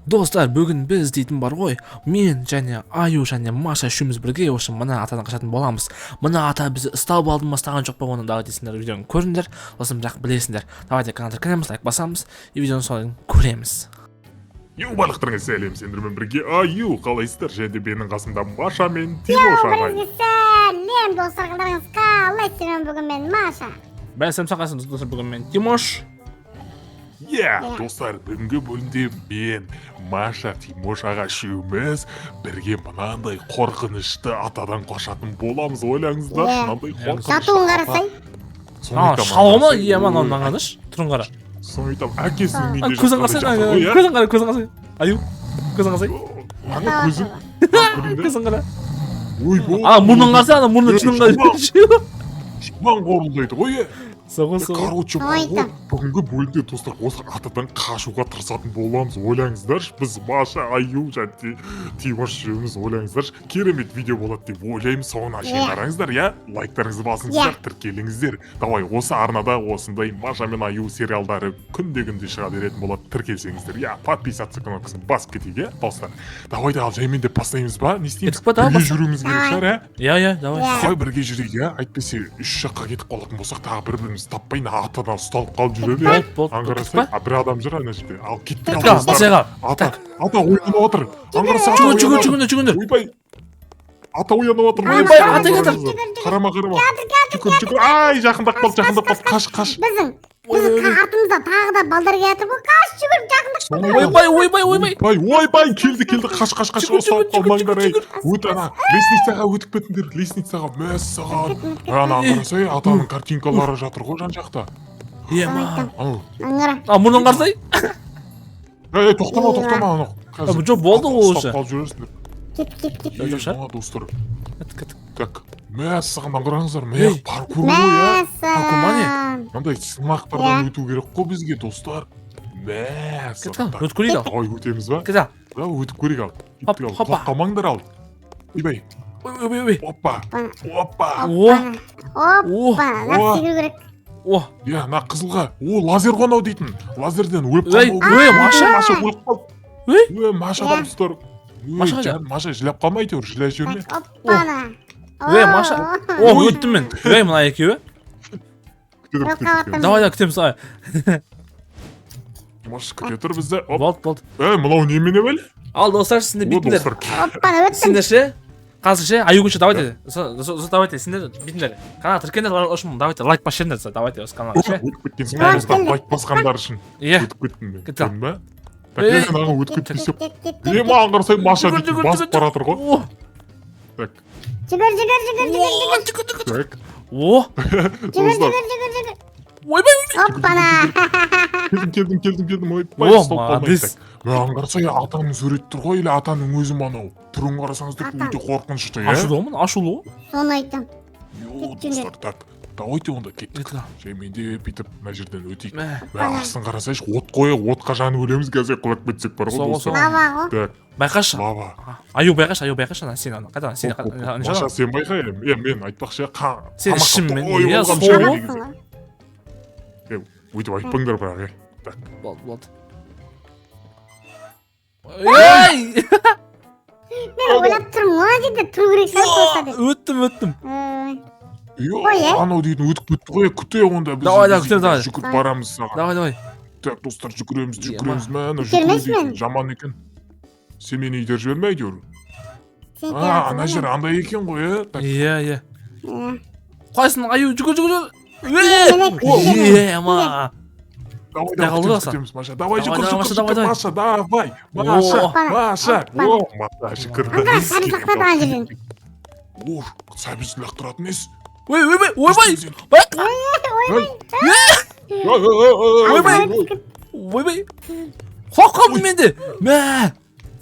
Достар, бүгін біз дейтін бар ғой, мен және Аю және Маша үшеуміз бірге осы мына атадан қашатын боламыз. Мына ата бізді ұстап алды ма, ұстаған жоқ па, оны давайте сендер видеоны көріңдер, сосын бірақ білесіңдер. Давайте канал тіркелеміз, лайк басамыз и видеоның соңын көреміз. Ю, барлықтарыңа сәлем, сендермен бірге Аю. Қалайсыздар? Және де менің қасымда Маша мен Тимош ағай. Бәріңізге сәлем, достар! Қалдарыңыз қалай? Сіздермен бүгін мен, Маша. Бәрі сәлем сақасын, достар, бүгін мен, Тимош. Иә, достар, бүгінгі бөлімде мен, Маша, Тимош аға үшеуміз бірге мынандай қорқынышты атадан қашатын боламыз. Ойлаңыздар, мынандай қорқынышты Жатуын ата. қарасай. Соны А, айтамын, шал ма? қарасай, Иә, мынау ой, мынаны түрін қара. Соны айтамын, әкесінің А, үйінде көзін жатқандай қарасай, жатыр ғой, иә? көзін қара, көзін қарасай. Аю, көзін қарасай. Ана көзін, Көзін қара. ойбой. Ана мұрнын қарасай, ана мұрны шынын қара. Жаман қорылдайды ғой, иә. Соғы, соғы. Короче, бар Ой, ғой, бүгінгі бөлімде, достар, осы атадан қашуға тырысатын боламыз. Ойлаңыздаршы, біз, Маша, Аю және де Тимош үшеуміз, ойлаңыздаршы, керемет видео болады деп ойлаймын. Соңына шейін қараңыздар, иә, лайктарыңызды басыңыздар, тіркеліңіздер. Давай, осы арнада осындай Маша мен Аю сериалдары күнде күнде шыға беретін болады, тіркелсеңіздер, иә, подписаться кнопкасын басып кетейік, иә, достар. Давайте, ал жаймен деп бастаймыз ба, не істейміз? Кеттік па, давай, Бірге баста. жүруіміз керек Давай. шығар, иә? Иә, давай. Иә. Давай бірге жүрейік, иә, әйтпесе үш жаққа кетіп қалатын болсақ, тағы бір бірімізді таппай, мына атадан ұсталып қалып жүреді, иә. Болды, болды, Аңғарасай, кеттік па? а бір адам жүр ана жерде. Ал кеттік, Кеттік, ал, ал, достар. басайық, ал. Ата, Так. ата оянып отыр. Аңғарасай, ата Жүгір, жүгір, оянып жүгіңдер, жүгіңдер. Ойбай, ата оянып отыр. Ойбай, ата келатыр. Қарама, қарама, жүгір, жүгір. Ай, жақындап қалды, жақындап қалды, қаш, қаш. Біздің Ой, біздің ой, ой. артымызда тағы да балдар келе жатыр ғой. Қаш, жүгіріп жақындап. Соны айтамын. Ойбай, ойбай, ойбай. Ойбай, ойбай, келді, келді, қаш, қаш, қаш, Жүгір, ұсталып жүгір, жүгір, қалмаңдар, ей. жүгір. Өт, ана лестницаға өтіп кетіңдер, лестницаға, мәссаған. Ана қарасай, атаның картинкалары жатыр ғой жан жақта. Ема. Ау. Аңғара. А, мұрнын қарасай. Ей, тоқтама, тоқтама, анау. Қазір А, жоқ, болды ол ұстап уже. қалып жүресіңдер. Кет, кет, кет. Жоқ, жоқ, Е, достар. Кеттік, кеттік. Так, мәссаған, қараңыздар, мә, Ей. паркур ғой, иә. Мәссаған. Мынандай сынақтардан өту керек қой бізге, достар. Кеттік, Мәссаған. ал, Так, өтіп көрейік, ал. давай өтеміз ба? Кет, ал. Да, өтіп көрейік, ал. Хоп, Кеттік, ал. хопа. Құлап қалмаңдар, ал. Ойбай, Ой, ой, ой, ой. опа, опа. О. Опа. О, Мына секіру керек. о. Иә, мына қызылға. О, лазер ғой анау дейтін. Лазерден өліп Ей, қалмау ой, керек. Маша. Маша өліп қалды. Ей. Ой, Маша Иә. достар. Ой, Маша қайда? жан, Маша жылап қалма әйтеуір, жылай жіберме. Так, оппана. Ей, Маша. О, Ой. өттім мен. Ей, мына екеуі. Күте тұр, күте тұр, күте тұр. Давай, давай, күтеміз, давай. Маша, күте тұр бізді. Оп. Болды, болды. Ей, мынау немене бәле? Ал, достар, сендер О, бүйтіңдер. достар. Оппана, өттім. Сендер ше? Қазір ше, Аюгүнше, давайте. Давайте, сендер бүйтіңдер. Канал тіркеліңдер, үшін давайте лайк басып жіберіңдер, давайте осы каналға ше. Өтіп кеткенсің ғой, достар, лайк басқандар үшін. Иә. Өтіп кеттім мен. Кет ал. Көрдің ба? Так, Ей. мен ана өтіп Кет, кетпесем. кет, кет, Е, кет. маған қарасай, Маша Жүгір, дейтін жүгір, басып жүгір, бара жатыр ғой. О, Так, Жүгір, жүгір, жүгір, жүгір. о, жүгір, жүгір. так. О, Жүгір, Достар, жүгір, жүгір, жүгір. ойбай, ойбай. Оппана. келдім, келдім, келдім, келдім. Ойбай, О, ұсталып қалмайын. молодец. Так, маған қарасай, атаның суреті тұр ғой, или атаның өзі ме анау? Түрін қарасаңыздар, Ата. өте қорқынышты, иә? Ашулы ғой мына, ашулы ғой. Соны айтам. Йо, Кет, достар, так. Давайте онда кеттік. Кеттік, ал. Жаймен бүйтіп мына жерден өтейік. Мә. Мә, астын қарасайшы, от қой, отқа жанып өлеміз қазір құлап кетсек бар ғой, Соға, достар. соға. Лава ғой. Так, Байқашы. лава. Аю байқашы, аю байқашы, ана сен ана, қайда сен Оп, оп, оп. ана Маша, сен байқа, е, мен айтпақшы, Сен тамаққа ішіммен, тойып иә, алғанмын сол ше ғой. негізі. Тамақсың ғой. Е, өйтіп айтпаңдар бірақ, е. Так, Болды, болды. Ей! Мен ойлап тұрмын, мына жерде тұру керек шығар просто деп. Өттім, өттім. Ой. Йо, Ой, е. анау дейтін өтіп кетті ғой, күтейік онда біз. Давай, давай, біз күтеміз, давай. Жүгіріп барамыз саған. Давай, давай. Так, достар, жүгіреміз, Ема. жүгіреміз, мә, ана жүгіру Итермеші дейтін мені. жаман екен. Сен мені итеріп жіберме әйтеуір. Сен А, ана жер андай екен ғой, е. Так, Иә, иә. Иә. Қайсың, аю, жүгір, жүгір, жүгір. Мені Е, ема. давай, Құдай давай, қалды күтеміз, аса. күтеміз, Маша. Давай, Давай, жүгір, давай, жүгір, Маша, давай, жүгір, давай. Маша, давай. Маша, О. Маша. Оппана. О, Маша, жүгірді. Аңғара, сәбіз лақтырады ана жерден. О, сәбіз лақтыратын несі? Ой, ойбай, ойбай. Байқа. Ой, ой, ой, ой, Ойбай. ой, Ойбай. Құлап қалдым мен де. Мә.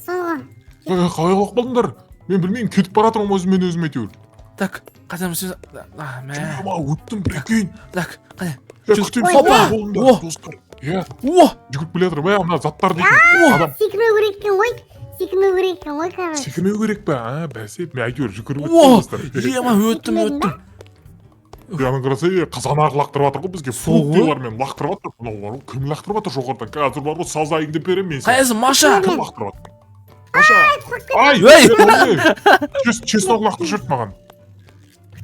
Сол ғой. ой, қалай құлап қалдыңдар? Мен білмеймін, кетіп бара жатырмын өзіммен өзім әйтеуір. Так, қайтамыз. А, мә. Ма, өттім, прикинь. Так, қане. Е, күтеміз, Ой, опа, ой. болыңдар, О. достар. Е, О, жүгіріп келе жатыр. Мә, мына заттар дейтін. Адам Секірмеу керек екен ғой. Секірмеу керек екен ғой, короче. секірмеу керек па? А, бәсе, мен әйтеуір жүгіріп о, өттім, достар. ема, өттім, Секірмедің өттім. Ана қараса, е, қызанақ лақтырып жатыр ғой бізге. Сол ғой. Фруктылармен лақтырып жатыр. Мынау бар ғой, кім лақтырып жатыр жоғарыдан? Қазір бар ғой, сазайыңды беремін мен саған. Қайсы, Маша? Кім лақтырып жатыр? Маша! Ай! Ей! Чеснок лақтырып жіберді маған.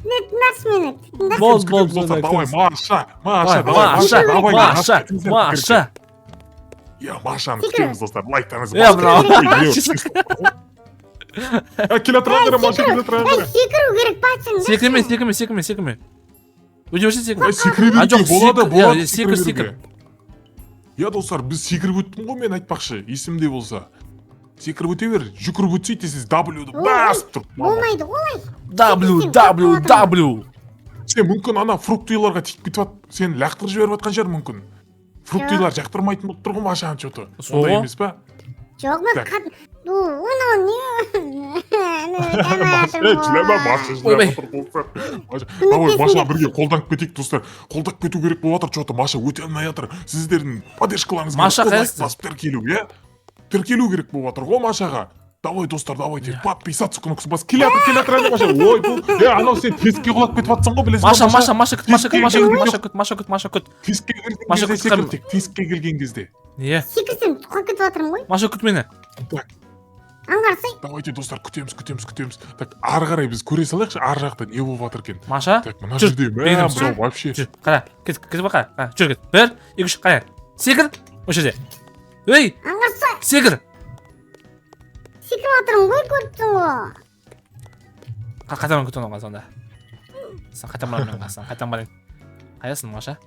Не тыңдаршы мені, тыңдаршы. Болды, болды, Достар, болды. давай, Маша, Маша, Давай, давай, Маша, давай, Маша, күтіңіздер, Маша. Иә, Машаны Секір. күтеміз, достар. Лайктарыңызды Е, мынау. басып. Келе жатыр, аңғара, Маша, келе жатыр, Ей, аңғара. секіру керек па сен? Секірме, секірме, секірме, секірме. Өте берсін, секірме. Ай, секіре А, беруге жоқ, болады, болады. иә, секір, секіре секір. беруге. Иә, достар, біз секіріп өттім ғой мен айтпақшы, есімде болса. Секіріп өте бер, жүгіріп өтсей тез W-ді Ой, басып тұрып. Болмайды олай. W, W, W. Сен мүмкін ана фруктыларға тиіп кетіп сені лақтырып жіберіп жатқан шығар мүмкін. Фруктылар жақтырмайтын болып тұр ғой Машаны че-то. Сол Ондай ғой. емес па? Жоқ, мен Так. Оны не? Маша, ей, жылама, Маша, жылап Ойбай. отыр, достар. Маша, давай, Маша, бірге қолданып кетейік, достар. Қолдап кету керек болып жатыр, че-то Маша өте алмай жатыр. Сіздердің поддержкаларыңыз керек Маша қой, лайк қайсысы? басып тіркелу, иә? Тіркелу керек болып жатыр ғой Машаға. Давай, достар, давайте, Иә. подписаться кнопкасын бас. Келе жатыр, келе жатыр, әне Маша. Ой, бұл, е, анау сен тесікке құлап кетіп жатсың ғой, білесің ба, Маша, Маша, Маша күт, Маша күт, Маша күт, Тесікке Маша күт, Маша күт, Маша күт. Тесікке келген Маша, кезде күт, секір қам- тек, тесікке келген кезде. Не? Секірсем құлап кетіп жатырмын ғой. Маша, күт мені. Так, Аңғарсай. давайте, достар, күтеміз, күтеміз, күтеміз. Так, ары қарай біз көре салайықшы, ар жақта не болып жатыр екен. Маша, Так, мына Жүр, жерде, мә, бергім, мынау вообще. жүр, қара, кет, кетіп қара, қара, жүр, кет. Бір, екі, үш, қара. Секір, осы жерде. Ей, Аңғарсай. секір. Секіріп жатырмын ғой, көріп тұрсың ғой. Қайтадан күт оны сонда. Сен қайтадан барайын мен қасынан, қайтадан барайын. Қаясың, Маша?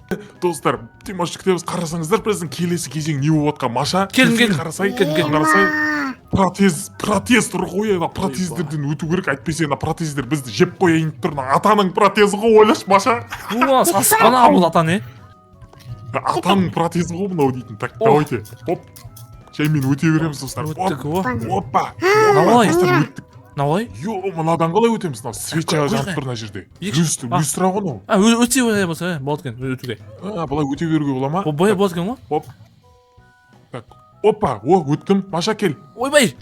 Достар, Тимош күтеміз, қарасаңыздар, біздің келесі кезең не болып жатқан, Маша? Келдім, Келесі келдім. Қарасай, Келдім, келдім. қарасай, Ема. протез, протез тұр ғой, ана протездерден өту керек, әйтпесе ана протездер бізді жеп қояйын деп тұр. Мына атаның протезі ғой, ойлашы, Маша. Уа, сасқан бұл ата не? Атаның протезі ғой мынау дейтін. Так, О. давайте. Оп. Жаймен өте береміз, достар. Оп. Өттік, о. Опа. Давай. Достар, өттік. Мынау қалай? Йо, мынадан қалай өтеміз? Мынау свеча Қой, жанып қой. тұр мына жерде. Екі- Люстра, А. люстра ғой мынау. А, өтсе өте болса, болады екен, өтуге. А, былай өте беруге бола ма? Бой болады екен ғой. Оп. Так. Опа, о, өттім. Маша, кел. Ойбай,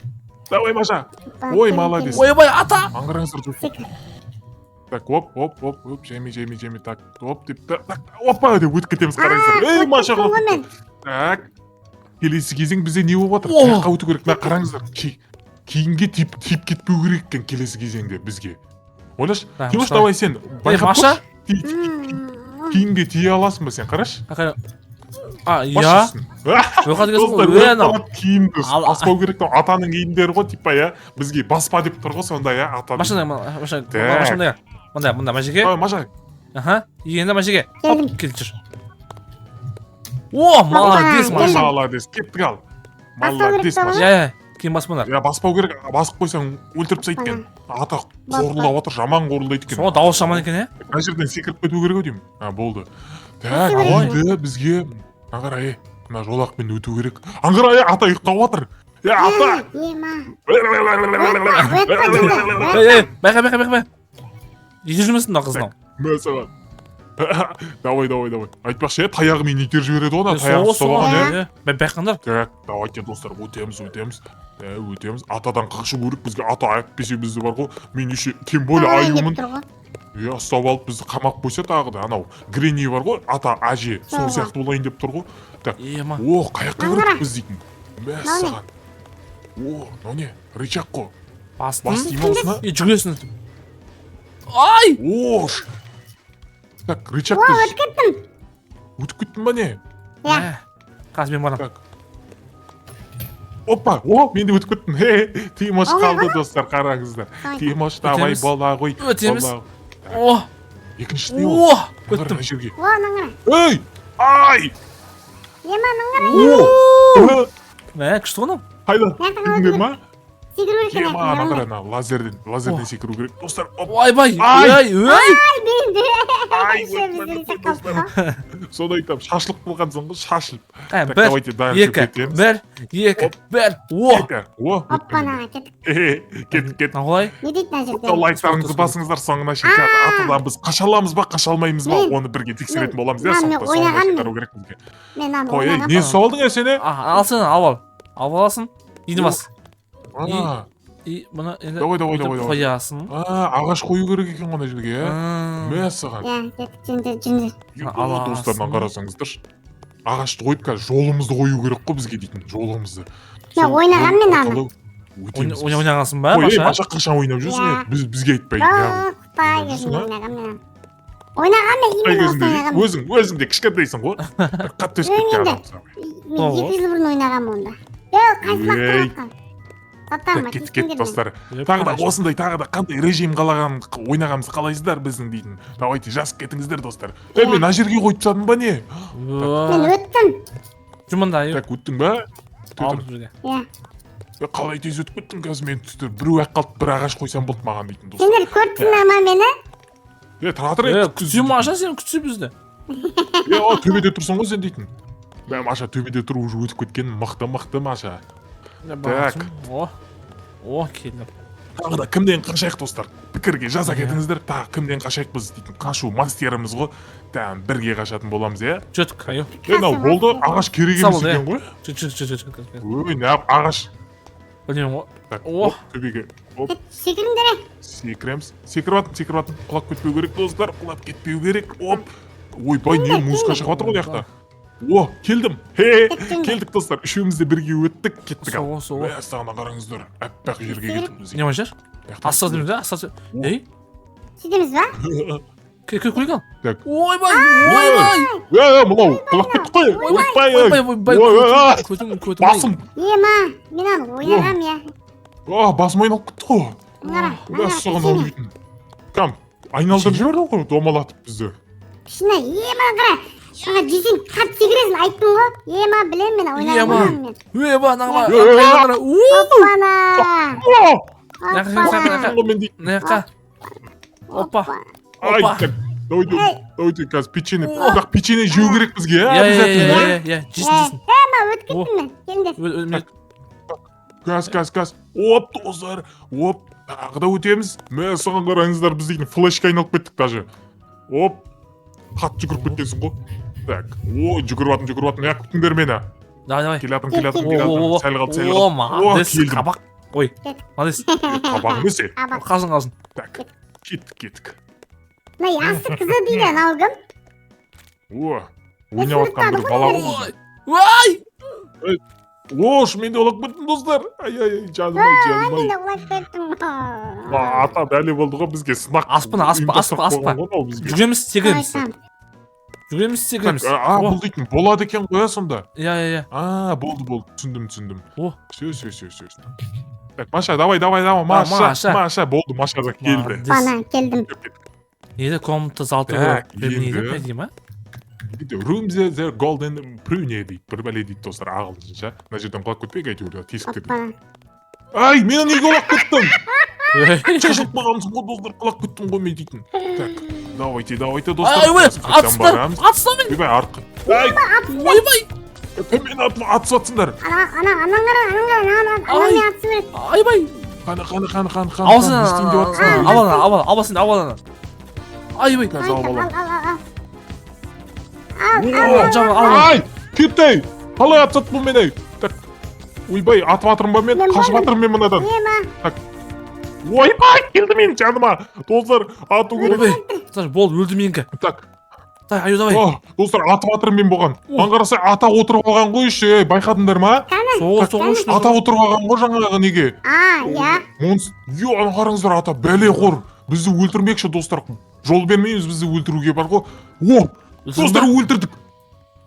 Давай, Маша. Ой, молодец. ойбай, ата. Аңғараңыздар, достар. Секір. Так, оп, оп, оп, оп, жаймен, жаймен, жаймен, так, оп деп та, так, опа деп өтіп кетеміз, қараңыздар. Ей, Маша Өттім құлап ғой мен. кетті. Так. Келесі кезең бізде не болып жатыр? О! Қаяққа өту керек? Мына қараңыздар. Кейінге тиіп тиіп кетпеу керек екен келесі кезеңде бізге. Ойлашы, Так, Тимош, Маша. давай сен байқап Маша? көрші. Кейінге тие аласың ба сен, қарашы? Қара. А, Бас иә. үстін. Ойға дегенсің Достар, ғой, ө, өліп анау. қалады киімді Ал- баспау керек мынау атаның киімдері ғой, типа, иә, бізге баспа деп тұр ғой сонда, иә, ата. Маша, Маша, Так. Маша, мында, мында, мында, мына жерге. Давай, Маша. Аха, енді мына жерге. Келдім. Оп, кел, жүр. О, молодец, Опа, Маша. Молодец, кеттік ал. Баспау керек Молодец, па Маша. Иә, иә, кейін баспаңдар. Иә, баспау керек, басып қойсаң өлтіріп тастайды екен. Ата қорылдап отыр, жаман қорылдайды екен. Сол дауыс жаман екен, иә? Мына жерден секіріп кету керек ау деймін. А, болды. Так, Секіру керек. енді бізге ана қарай, мына жолақпен өту керек. Ана қарай, ата ұйықтап отыр. Е, ата! Ема. Ей, ей, байқа, байқа, байқа, байқа. Итеріп жүрмесін мына қыз мынау. Мә саған. Давай, давай, давай. Айтпақшы, е, таяғымен итеріп жібереді ғой, ана таяғын Сол, ұстап сол, алған, е. иә. Байқаңдар. Так, давайте, достар, өтеміз, өтеміз. Ә, өтеміз. Атадан қашу керек бізге. Ата әйтпесе бізді бар ғой. Мен еще тем более аюмын. Иә, ұстап алып бізді қамап қойса тағы да анау Гренни бар ғой, ата әже, сол Сол. сияқты болайын деп тұр ғой. Так, Ема. о, қаяққа Аңғара. кірдік біз дейтін. Мәссаған. О, мынау не? Рычаг қой. Бастың. Бас тиме осына? И жүгіресің. Ай! О, так, рычагты О, өтіп кеттім. өтіп кеттің ба не? Иә. Мә, қазір мен барамын. Так. Опа, о, мен де өтіп кеттім. Хе, Тимош Оңай қалды, достар, қараңыздар. Ай. Тимош, давай, Өтеміз. бола ғой. Өтеміз. Бола. О, Екіншісі не ол? о, Аңғара, өттім. мына жерге. О, мына қара. Ей! Ай! Ема, мына қара. О! Мә, күшті ғой мынау. Қайда? Мына жаққа Кеттіңдер өту керек. ма? Секіру керек екен. Ема, ана қара, ана лазерден, лазерден О. секіру керек. Достар, оп. Ойбай, Ай! ой, ой. Ай, мен де. Ай, Еще бізден өтіп қалдық қой. Соны айтамын, шашылып қалғансың ғой, шашылып. Ә, Так, бір, давайте дальше екі, кетеміз. бір, екі, Оп. бір. О! Екі. О, Оппана, кеттік. Кеттік, кеттік. Мынау қалай? Не дейді мына жерде? Лайктарыңызды басыңыздар, соңына шейін қазір атадан біз қаша аламыз ба, қаша алмаймыз ба, Мен- оны бірге тексеретін боламыз, иә, мен- мен сондықтан соңына ойнағанмын. шейін қарау керек бізге. Мен мынаны Қой, ей, ойнағанмын. не ұстап алдың, е, сен, е? А, алсana, алып ал. Алып аласың. Енді бас. А, И бұны енді Давай, давай, бүйтіп давай, давай. қоясың. А, ағаш қою керек екен ғой ана жерге, иә? Мәссаған. Иә, кеттік, жүндер, жүндер. Аласың. Достар, мына қарасаңыздаршы. Ағашты қойып, қазір жолымызды қою керек қой бізге дейтін, жолымызды. Мен Сол ойнағанмын жол мен аны. арқылы өтеміз біз. Ойнағансың ба, Ой, ей, Маша? Маша, қашан ойнап жүрсің, Иә. е? Бізге айтпай. Неғып? Құпай Ойнап кезінде жүрсің, а? ойнағанмын мен. Ойнағанмын, Құпай именно осы кезінде ойнағанмын. өзің де кішкентайсың ғой. Бір қатты өсіп кеткен Енді. адамсың. Мен Ого. 2 жыл бұрын ойнағанмын онда. Е, қайсы Ей. лақтырып жатқан? Заттарыма Кеттік, тиіскендер кеттік, достар. Е, Тағы да қарашы. осындай, тағы да қандай режим қалаған ойнағанымызды қалайсыздар біздің дейтін. Давайте жазып кетіңіздер, достар. Е, мен мына жерге қойып тастадым ба, не? Мен өттім. Жүр мында, аю. Так, өттің ба? Ал бұл жерге. Иә. Е, қалай тез өтіп кеттің қазір мен түсті. Біреу ақ қалды, бір ағаш қойсам болды маған дейтін, достар. Сендер көріп тұрсыңдар ма мені? Е, тұра тұр, Е, күтсе, Маша, сен күтсе бізді. Е, о, төбеде тұрсың ғой сен дейтін. Мә, Маша төбеде тұр, уже өтіп кеткен. Мықты, мықты, Маша. Так. О. О, келдім. Тағы да кімнен қашайық, достар? Пікірге жаза Иә. кетіңіздер. Тағы кімнен қашайық біз дейтін. Қашу мастеріміз ғой. Тәм, бірге қашатын боламыз, иә? Жеттік, аю. Е, мынау болды, ағаш керек Сау емес болды, екен ғой. Жүр, жүр, жүр, жүр, жүр. Ой, неғып ағаш. Білмеймін ғой. Так, О. оп, төбеге. Оп, Секіріңдер, е. секіреміз. Секіріп жатырмын, секіріп жатырмын. Құлап кетпеу керек, достар. Құлап кетпеу керек. Оп. Ойбай, не музыка шығып жатыр ғой мына жақта. О, келдім. Хе, Кеттің. келдік, достар. Үшеуміз де бірге өттік, кеттік ал. Сол, сол. Мәссаған, қараңыздар. Аппақ жерге кеттік. Не бар жер? Астына дейміз, да? Астына. Ей, Сөйтеміз ба? кел, кел, көрейік ал. Так. Ойбай, ойбай. Е, мынау құлап кеттік қой. Ойбай, Ойбай, ойбай, ойбай. Ой, ой, ой. Көтім, көтім. Басым. Ема, мен аны ойнағанмын, иә. А, басым айналып кетті ғой. Мына қара, мына қара, Мәссаған, ау пішіне. дейтін. Кәм, айналдырып жіберді ғой, домалатып бізді. Пішіне, ема, қара. Ана жесең қатты секіресің, айттым ғой. Ема, білемін мен, Ема. ойнағанмын мен. Ойбай, ана Е, е, е. қара. Оппана. О, Оппана. ғой мен дейтін. Мына жаққа. Опа. Ай, Опа. так, давайте, Ей. давайте қазір печенье. О. Бірақ печенье жеу керек бізге, Иә, ә, иә, обязательно. иә, иә, жесін, жесін. Ема, өтіп кеттім мен. Келіңдер. Газ, газ, газ. Оп, достар. Оп, тағы да өтеміз. Мәссаған, қараңыздар, біз дейтін флешка айналып кеттік даже. Оп. Қатты жүгіріп кеткенсің ғой. Так, о, жүгіріп жатырмын, жүгіріп жатырмын. Я, күтіңдер мені. Давай, давай. Келе жатырмын, келе жатырмын, О, келе о, жатырмын. о. Сәл қалды, сәл О, қалды. О, молодец. келдім. Қабақ. Ой, молодец. Қабақ емес, е. Абак. Қалсын, қалсын. Так, кеттік, кеттік. Мына ясы қызы дейді, анау кім? О, ойнап жатқан бір бала ғой. Ой, ой. О, мен де құлап кеттім, достар. Ай, ай, ай, жаным ай, жаным Мен ай. де құлап кеттім. А, ата бәле болды ғой бізге, сынақ. Аспан, аспа, аспа, ұйымдастырып аспа. қойған ғой мынау бізге. Жүгіреміз, секіреміз. Айтам. Жүгіреміз, Так, секіреміз. а, О, бұл дейтін болады екен ғой, иә, сонда. Иә, иә, иә. А, болды, болды, түсіндім, түсіндім. О. Все, все, все, все. Так, Маша, давай, давай, давай, Маша, Маша. Маша, болды, Маша да келді. Молодец. Ана, келдім. Неде комната золотой Так, премия енді. дейді ма? Room the golden prune дейді, бір бәле дейді, достар, ағылшынша. Мына жерден құлап кетпейік әйтеуір, тесік кетіп. Оппана. Ай, мен неге құлап кеттім? Шашылып қалғансың ғой, достар, құлап кеттім ғой мен дейтін. Так, давайте, давайте, достар. Ай, ой, Қайтадан атыстар, барамыз. атыстар мен. Ойбай, артқа. Ай, Ойбай. кіммен атысып жатсыңдар? Ана, ана, анан қара, анан қара, анан, анан Ай. мен атысу керек. Айбай. Қане, қане, қане, қане, қане, Алсын, не істейін деп жатсыңдар? ал ана, ал, ал, сен, ал ана. Айбай. Қазір алып Ал, аламын. ал, ал, ал. Ал, О, Жабы, ал. Ай, кетті. Қалай атысады бұл мені? Так, ойбай, атып жатырмын ба мен? Мен Қашып бармын. жатырмын мен мынадан. Ема. Ойбай, келді менің жаныма. Достар, ату керек. Ойбай. Достар, болды, өлді менікі. Так, Так, аю, давай. о, достар, атып жатырмын мен бұған. О. Маған қарасай, ата отырып алған ғой еще, ей, байқадыңдар ма? Соғыс, соғыс. Ата отырып алған ғой жаңағы неге? А, иә. Монс, ё, ана қараңыздар, ата бәле қор. Бізді өлтірмекші, достар. Жол бермейміз бізді өлтіруге бар ғой. О, достар, өлтірдік.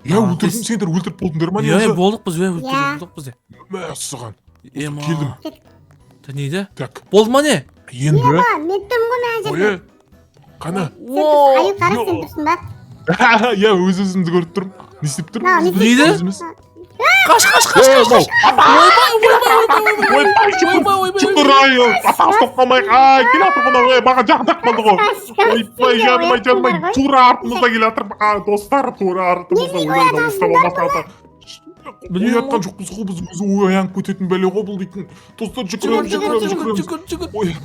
Иә, А, өлтірдім, сендер өлтіріп болдыңдар ма? Иә, Не? болдық біз, иә, Иә. өлтірдік біз де. Мәссаған. Ема. Келдім. Та нейді? Так, Болды ма не? енді. Ема, мен тұрмын ғой мына Ой, жерде. қане? Сен тұрсың, аю қара, Йо. сен тұрсың ба? Иә, өз өзімді көріп тұрмын. Не істеп Мынау тұрмыз? не Нейді? Өзіміз. Қаш, қаш, қаш, Ей, қаш, қаш. мынау. Ойбай, ойбай, ойбай, Ойбай, ойбай, ойбай, жүгір, ойбай. ай, ата ұстап қалмайық. Ай, келе жатыр мынау, ей, маған жақындап қалды ғой. Қаш, қаш, Ойбай, сендер жаным ай, жаным ай, ояттыңдар ғой. тура артымызда келе жатыр. А, достар, тура артымызда ойлайды, ұстап алмаса ата. Білмеймін Оятқан жоқпыз ғой біз, өзі оянып кететін бәле ғой бұл дейтін. Достар, Жүгір, жүгіреміз, жүгір, жүгіреміз, жүгір, жүгіреміз. жүгір, жүгір. Ой,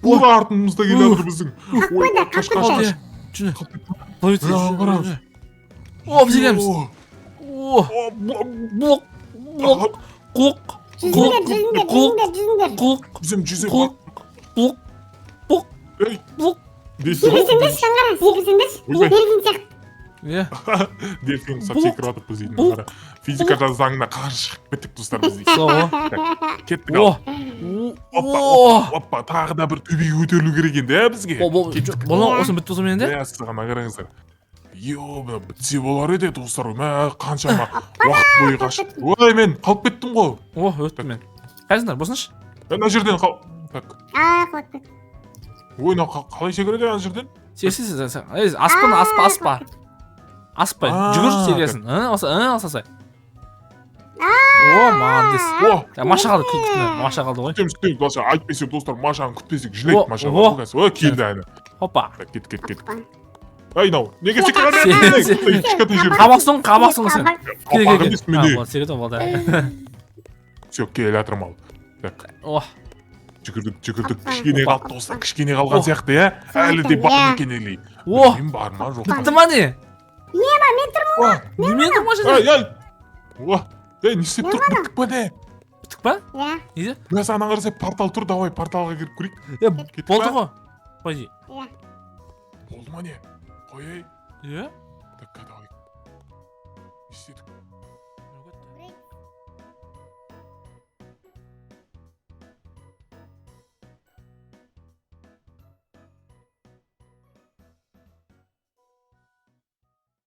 тура артымызда келе жатыр біздің. Қалып Ой, қойды, қаш, қалып қаш, қойды. қаш. Жүр. Давайте, Мына жүр, қараңыз. жүр. О, біз келеміз. О, О, о, блок, блок, құлық. Жүзіңдер, жүзіңдер, жүзіңдер, жүзіңдер. Құлық. Жүзем, жүзем. Құлық. Бұлық. Бұлық. Ей. Бұлық. Десең. Секірсеңдерші, Шаңғара, секірсеңдерші. Ойбай. Дельфин сияқты. Иә. Дельфин ұқсап Бұлық. секіріп жатырмыз дейтін. Бұлық. Қара. Физика заңына қарсы шығып кеттік, достар, біз дейтін. Сол ғой. Кеттік О. ал. Опа, О. опа, опа, тағы да бір төбеге көтерілу керек енді, ә, бізге. О, бол, Кеттік. бола осыны бітті осымен енді. Мә, саған қараңыздар. Йо, мына бітсе болар еді, достар. Мә, қаншама уақыт бойы қашып. Ой, мен қалып кеттім ғой. О, өттім мен. Қайсыңдар, болсыншы. Мына жерден қал. Так. А, құлап кетті. Ой, мынау қалай секіреді ана жерден? Сен, сен. Ей, аспа, аспа, аспа. Аспа, А, жүгір секіресің. Осы, осы. О, молодец. О, Я, Маша қалды, күтті. Маша қалды ғой. Күтеміз, күтеміз, Маша. Әйтпесе, достар, Машаны күтпесек, О, жылайды Маша. о. О, келді әні. Хопа. Так, кет, кет, кет. Опа. Ай, мынау. Неге секіреді? Кішкентай жерде. Қабақсың, қабақсың сен. Кел, кел, Қабақ кел. емес А, менде. болды, секірді, болды. Все, келе жатырмын ал. Так, О, жүгірдік, жүгірдік. Опа. Кішкене Опа. қалды, достар, кішкене қалған О. сияқты, иә? Әлі де бар Иә. екен әлі. О. Білмеймін, бар ма, жоқ па. Бітті ма не? Ема, мен тұрмын. О, Немен тұр Маша? Ай, ай. О, ей, не істеп тұр? Біттік па не? Біттік па? Иә, Не? Мә, саған қарасай, портал тұр, давай порталға кіріп көрейік. Е, Кеттік болды па? ғой. Пойди. иә. Болды ма не? Қой, ей. Е? Так, давай. Не істедік?